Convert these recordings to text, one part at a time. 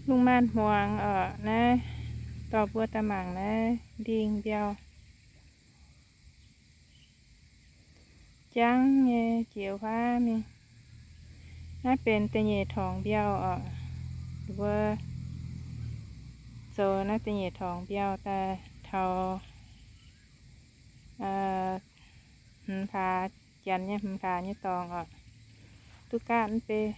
Lungh maanz-hmuangx oc, naaiv dorh mbuo daaih mangc naaiv ndingh mbiauh. Jangv nyei jiex huaav mingh. Naaiv benx da'nyeic torngx mbiauh oc. Mbuo zoux naaiv da'nyeic torngx mbiauh daaih taux hmz hlaax, janx nyei hmz hlaax nyei dorngx oc. Duqv gaatv mv bei.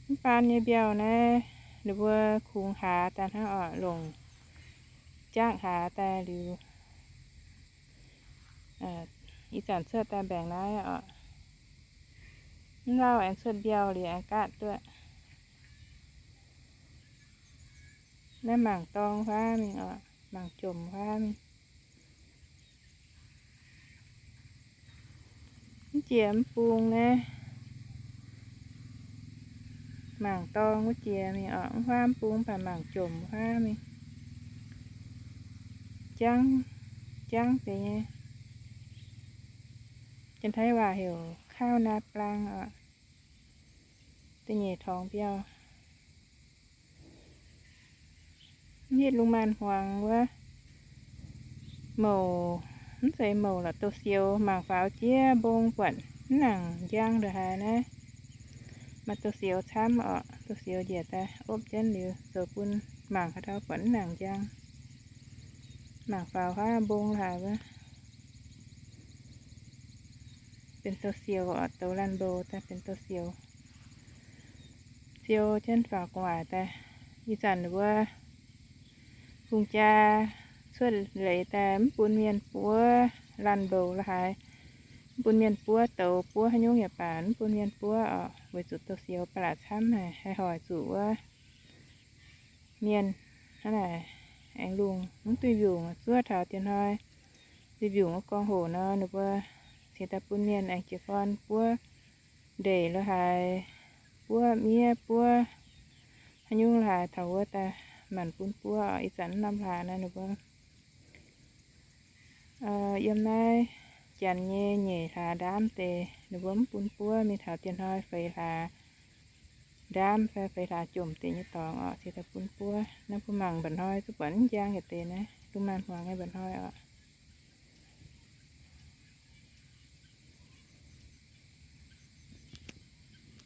Mv baan nyei mbiauh naaiv, ninh mbuo kungx hlaax daaih hnangv oc, longc jaqv hlaax daaih liuz, ih zanc cuotv daaih mbaengc naaiv oc. Mv lauh aengx cuotv mbiauh liuz aengx gaatv duqv. Naaiv mangc dorng huaav mingh oc, mangc jomc huaav mingh. Mv jiex mv bung naaiv, mangc dorng wuov jiex mingh oc, mv huaav mv bung mv baac mangc jomc huaav mingh. Jangv, jangv deix nyei. Janx-Taiv waac heuc ข้าวนาปรัง oc. Da'nyeic torngx mbiauh. Hitv lungh maanz-hmuangx wuov, mouc, mv zeiz mouc lorqc, douz-sioux. Mangc faaux jiex mbong buatc mv nangc njang ndongc haaix naaiv. Maaih douz-sioux camv oc. Douz-sioux njiec daaih opv jienv liuz zoux bun mangc haaix dauh buatc mv nangc njang. Mangc faaux huaav mbong laaix wuov, benx douz-sioux oc, douz laanh mbouc daaih benx douz-sioux. Ziou jienv faaux gu'nguaaic daaih. Ih zanc wuov hungh jaa cuotv leiz daaih mv bun mienh buov laanh mbouc la'haaix, mv bun mienh buov douz, buov haaix nyungc yaac baac mv bun mienh buov oc, weic zuqc douz-sioux ba'laqc camv haic, haih hoic zuqc wuov mienh hnangv naaic aengx lungh mv duih mbiungc. Zuov taux diex hnoi duih mbiungc wuov gorngv hoc nor, ninh mbuo cingx daaih bun mienh aengx jiez gorn buov ndeic la'haaix, buov miev, buov haaix nyungc la'haaix taux wuov daaih maanc bun buov oc. Ih zanc mv norm hlaax naaiv ninh mbuo yiem naaiv janx nyei nyeic hlaax ndaamv deix ninh mbuo mv bun buov. Mingh taux diex hnoi feix hlaax ndaamv fai feix hlaax jomc deix nyei dorngx oc, cingx daaih bun buov. Naaiv mbuo mangc mba'hnoi zuqc buatc mv njang yietc deix naaiv, lungh maanz-hmuangx nyei mba'hnoi oc.